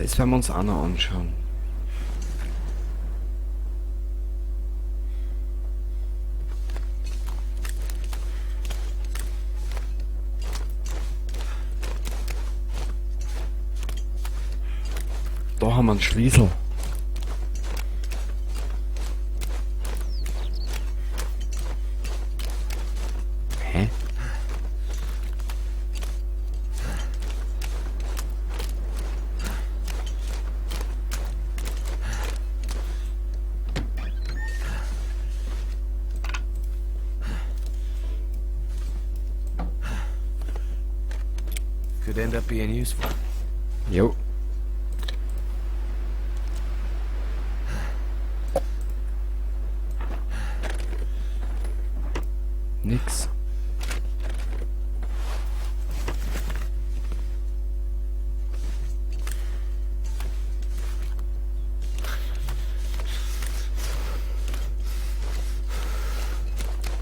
Das werden wir uns auch noch anschauen. Da haben wir einen Schlüssel. Hä? Could end up being useful. Jo. Nix.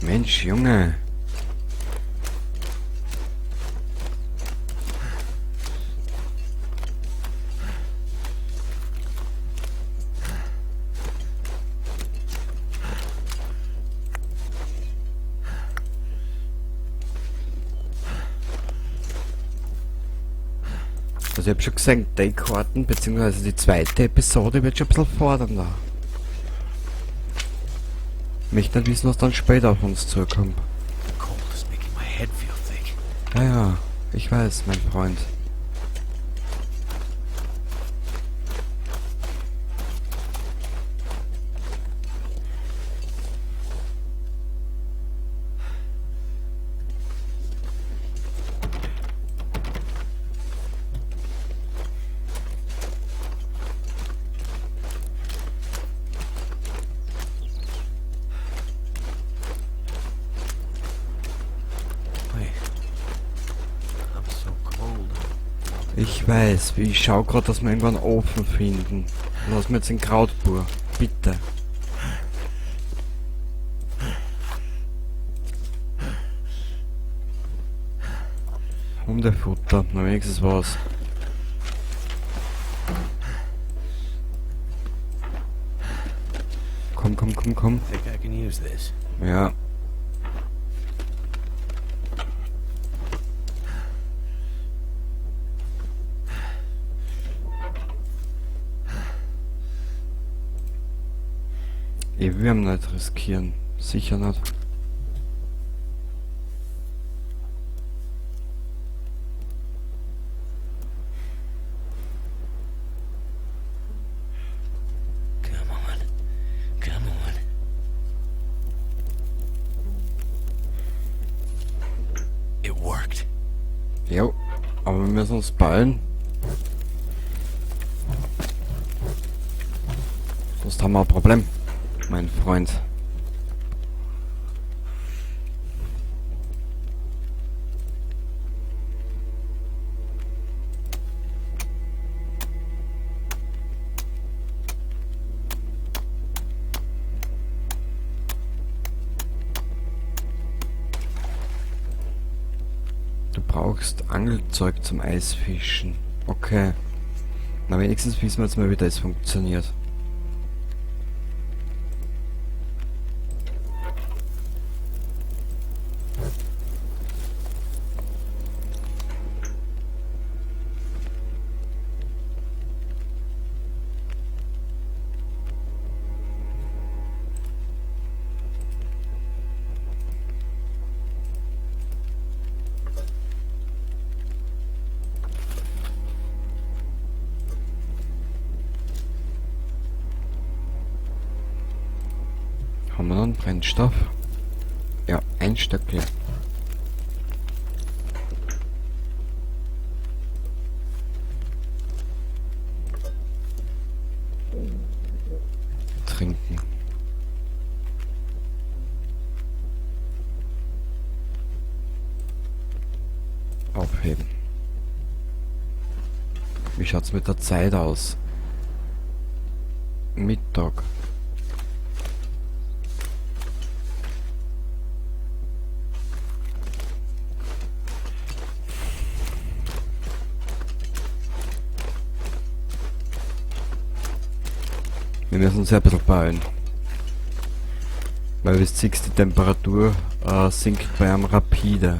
Mensch, Junge. Also ich hab schon gesehen, die Karten, beziehungsweise die zweite Episode wird schon ein bisschen fordernder. Ich möchte nicht wissen, was dann später auf uns zukommt. The cold is making my head feel thick. Ja, ja, ich weiß, mein Freund. Wait. I'm so cold. Ich weiß, wie ich schau grad, dass wir irgendwann einen Ofen finden. Lass mir jetzt den Krautbur. Bitte. Hundefutter, na wenigstens was. Komm, komm, komm, komm. I think I can use this. Ja. Ich will ihn nicht riskieren. Sicher nicht. Come on. Come on. It worked. Jo, aber wir müssen uns beeilen. Sonst haben wir ein Problem, mein Freund. Du brauchst Angelzeug zum Eisfischen. Okay. Na, wenigstens wissen wir jetzt mal, wie das funktioniert. Haben wir noch einen Brennstoff? Ja, ein Stöckchen. Trinken. Aufheben. Wie schaut's mit der Zeit aus? Mittag. Wir müssen uns ja ein bisschen beeilen. Weil wie du siehst, die Temperatur sinkt bei einem rapide.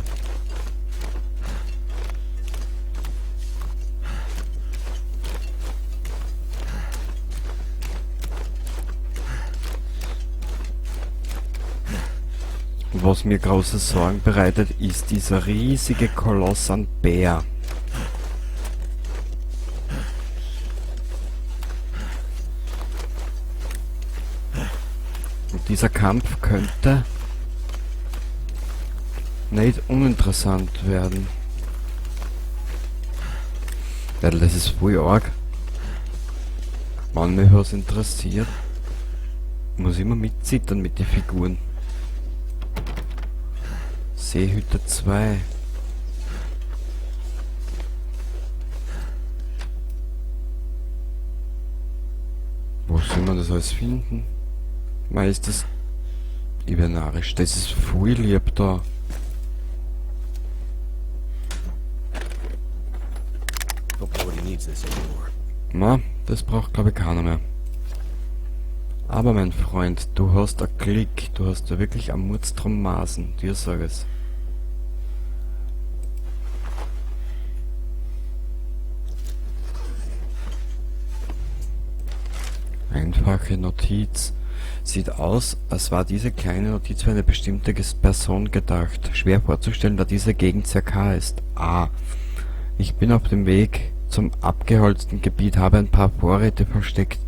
Und was mir große Sorgen bereitet, ist dieser riesige Koloss an Bär. Und dieser Kampf könnte nicht uninteressant werden. Weil das ist voll arg. Wenn mich was interessiert, muss ich immer mitzittern mit den Figuren. Seehütte 2. Wo soll man das alles finden? Mei, ist das Ich bin narrisch. Das ist voll lieb da. Hope nobody needs this anymore. Na, das braucht glaube ich keiner mehr. Aber mein Freund, du hast einen Klick, du hast ja wirklich am Murz drum Maßen, dir sag es. Einfache Notiz. Sieht aus, als war diese kleine Notiz für eine bestimmte Person gedacht. Schwer vorzustellen, da diese Gegend sehr kahl ist. Ah, ich bin auf dem Weg zum abgeholzten Gebiet, habe ein paar Vorräte versteckt,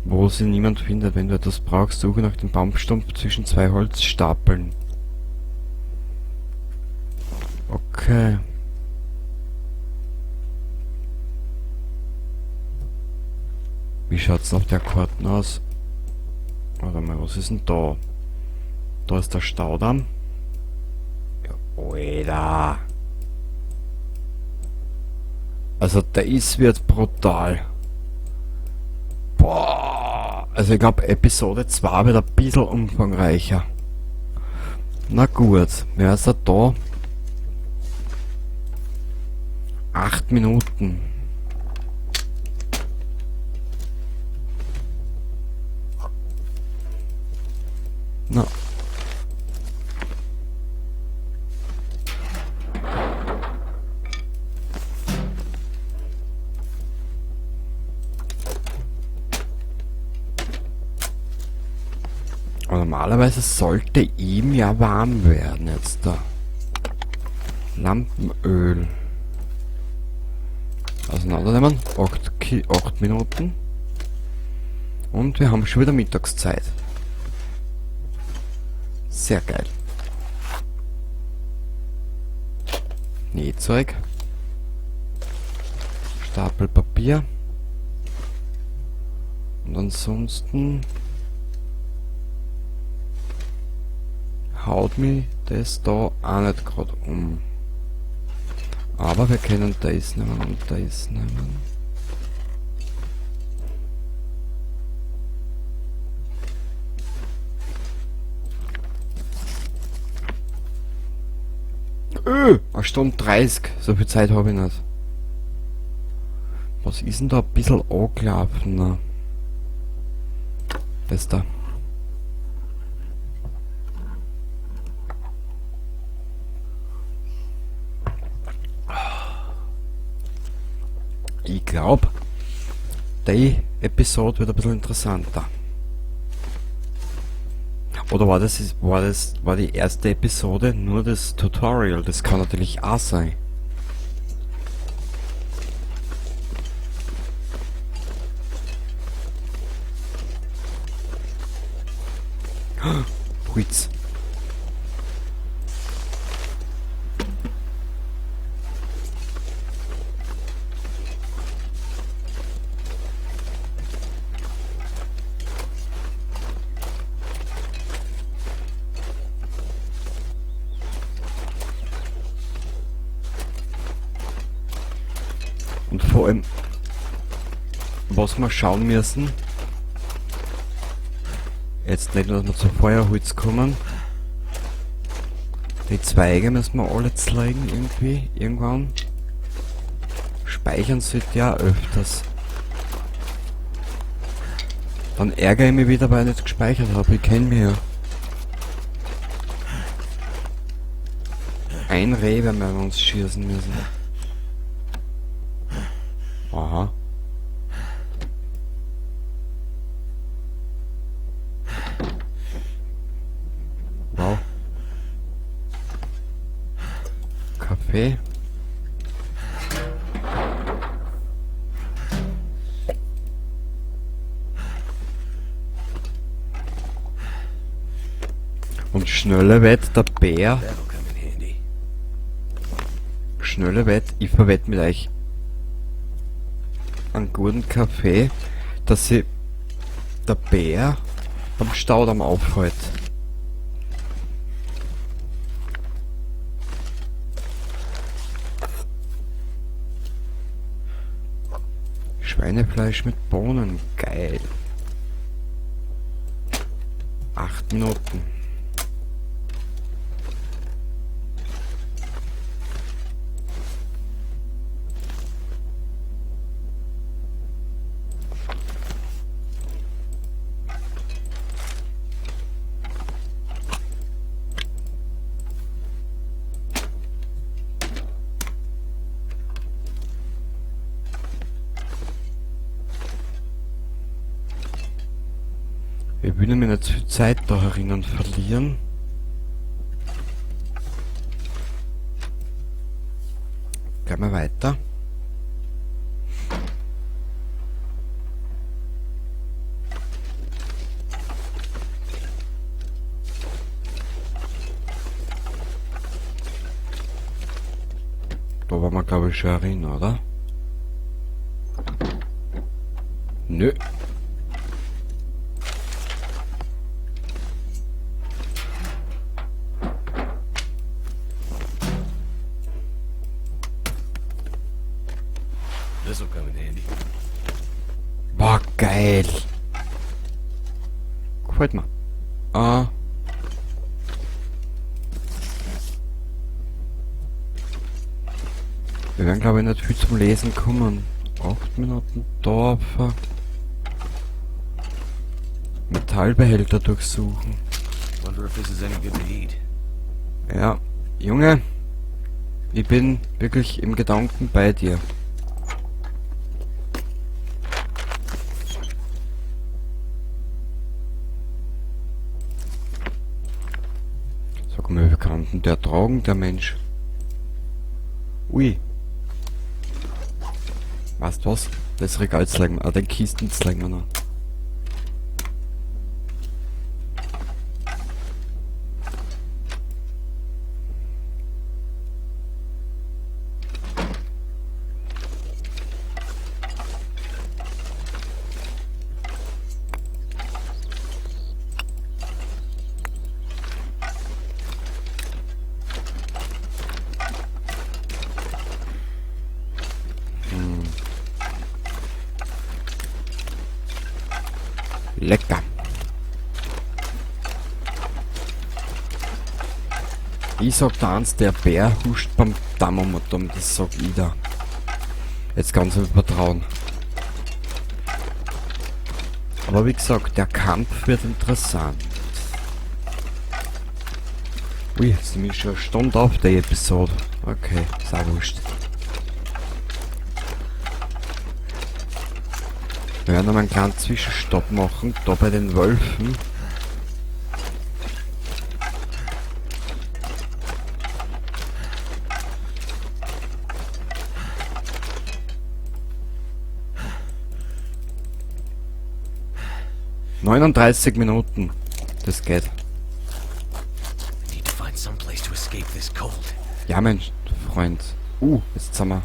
wo sie niemand findet. Wenn du etwas brauchst, suche nach dem Baumstumpf zwischen zwei Holzstapeln. Okay. Wie schaut's auf der Karte aus? Warte mal, was ist denn da? Da ist der Staudamm. Ja, Alter. Also der ist wird brutal. Boah. Also ich glaub, Episode 2 wird ein bisschen umfangreicher. Na gut, wer ist da? 8 Minuten. Na. Aber normalerweise sollte ihm ja warm werden jetzt da. Lampenöl. Auseinandernehmen. 8 Minuten. Und wir haben schon wieder Mittagszeit. Sehr geil. Nähzeug. Stapel Papier. Und ansonsten haut mich das da auch nicht grad um. Aber wir können das nehmen und das nehmen. Eine Stunde 30. So viel Zeit habe ich nicht. Was ist denn da ein bisschen angelaufen? Das da. Ich glaub, die Episode wird ein bisschen interessanter. Oder war die erste Episode nur das Tutorial? Das kann natürlich auch sein. Huiz. Und vor allem, was wir schauen müssen, jetzt nicht nur, dass wir zum Feuerholz kommen, die Zweige müssen wir alle zerlegen irgendwie, irgendwann. Speichern sollte ja öfters. Dann ärgere ich mich wieder, weil ich nicht gespeichert habe. Ich kenn mich ja. Ein Reh werden wir uns schießen müssen. Aha. Wow. Kaffee. Und schnelle Wett, der Bär. Schnelle Wett, ich verwette mit euch einen guten Kaffee, dass sie der Bär beim Staudamm aufhält. Schweinefleisch mit Bohnen, geil. 8 Minuten. Wir würden mir nicht zu viel Zeit da herinnen verlieren. Gehen wir weiter. Da waren wir, glaub ich, schon herin, oder? Nö. This'll come in handy. Boah, geil. Gefällt mir. Ah. Wir werden, glaub ich, nicht viel zum Lesen kommen. 8 Minuten Dorfer. Metallbehälter durchsuchen. Wonder if this is any good to eat. Ja, Junge, ich bin wirklich im Gedanken bei dir. Sag mal, wie kann denn der tragen, der Mensch? Ui. Weißt du was? Das Regal zeigen wir, den Kisten zeigen wir noch. Lecker. Ich sag da eins, der Bär huscht beim Damm um und um, das sag ich da. Jetzt ganz im Vertrauen. Aber wie gesagt, der Kampf wird interessant. Ui, jetzt nehme ich schon eine Stunde auf der Episode. Okay, ist auch wurscht. Wir werden noch einen kleinen Zwischenstopp machen, da bei den Wölfen. 39 Minuten. Das geht. Need to find some place to escape this cold. Ja, Mensch, Freund. Jetzt sind wir.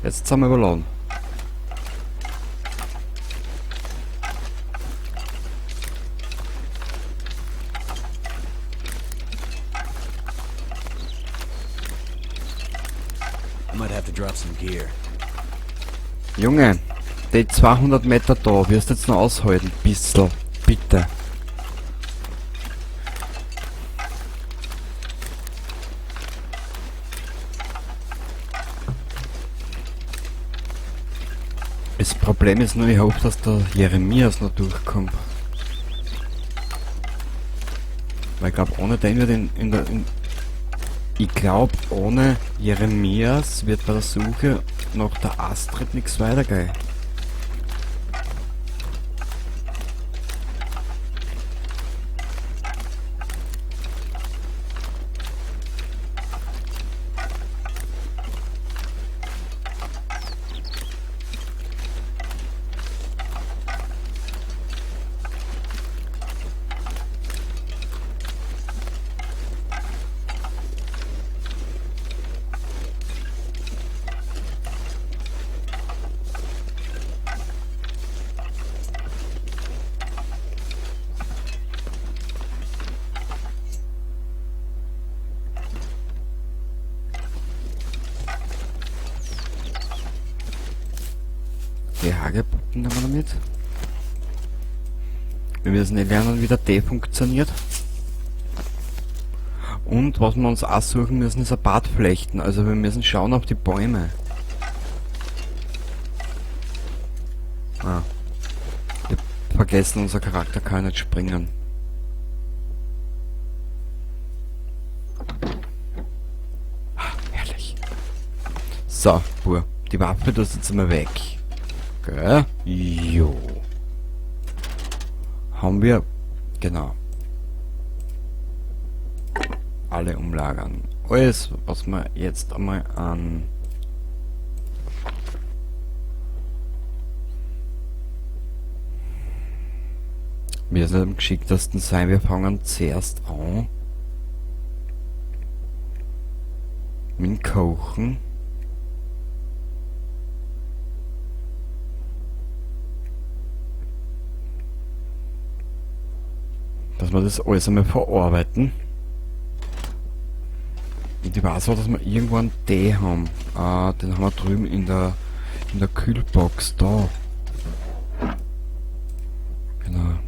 Jetzt sind wir überladen. I might have to drop some gear. Junge, die 200 Meter da, wirst du jetzt noch aushalten, bissl, bitte. Das Problem ist nur, ich hoffe, dass der Jeremias noch durchkommt. Weil ich glaub, ohne den wird in, in der, in, ich glaub, ohne Jeremias wird bei der Suche nach der Astrid nichts weitergehen. Die Hagebutten nehmen wir noch mit. Wir müssen eh lernen, wie der Tee funktioniert. Und was wir uns auch suchen müssen, ist ein Bartflechten. Also wir müssen schauen auf die Bäume. Ah. Ich hab vergessen, unser Charakter kann nicht springen. Ah, herrlich. So, Bur. Die Waffe tust du jetzt einmal weg. Gell? Jo. Haben wir... Genau. Alle umlagern. Alles, was wir jetzt einmal an... Wir sind am geschicktesten sein, wir fangen zuerst an. Mit dem Kochen. Dass wir das alles einmal verarbeiten. Und ich weiß auch, dass wir irgendwo einen Tee haben. Den haben wir drüben in der Kühlbox da. Genau.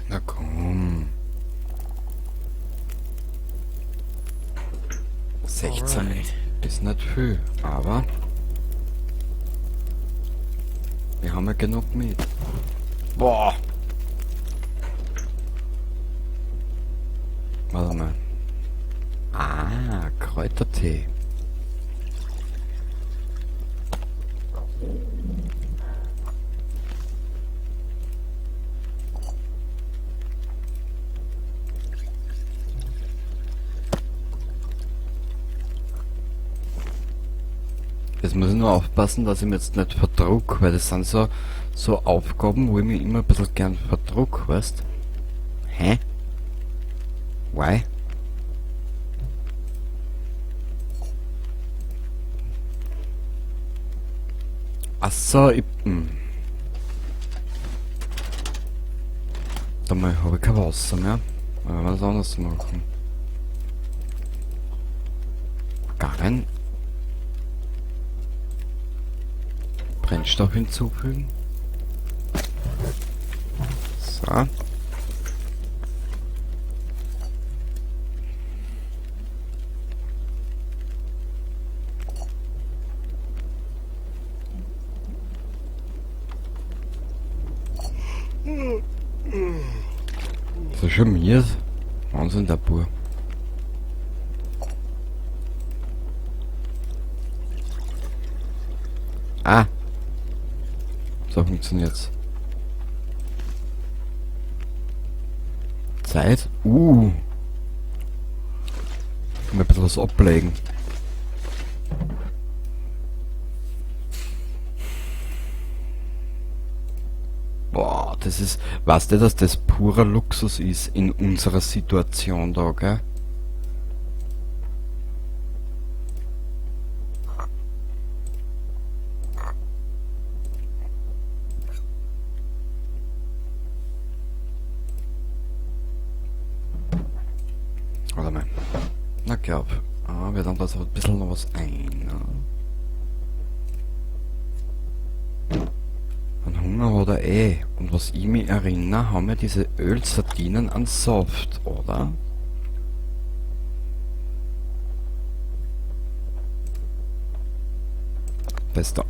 Na komm. 16 Alright. ist nicht viel, aber wir haben ja genug mit. Boah! Warte mal. Ah, Kräutertee. Jetzt muss ich nur aufpassen, dass ich mir jetzt nicht verdruck, weil das sind so Aufgaben, wo ich mich immer ein bisschen gern verdruck, weißt? Hä? Why? Ach so, ich. Da mal hab ich kein Wasser mehr. Dann werden wir das anders machen. Garen. Brennstoff hinzufügen. So. Das ist schon mies. Wahnsinn, der Bub. Ah. So funktioniert's. Zeit. Kann mir ein bisschen was ablegen. Boah, das ist... Weißt du, dass das purer Luxus ist in unserer Situation da, gell? Warte Warte mal. Na glaub. Ah, wir dann da so ein bisschen noch was ein. Ne? An Hunger hat er eh. Und was ich mich erinnere, haben wir diese Ölsardinen an Saft, oder? Bester.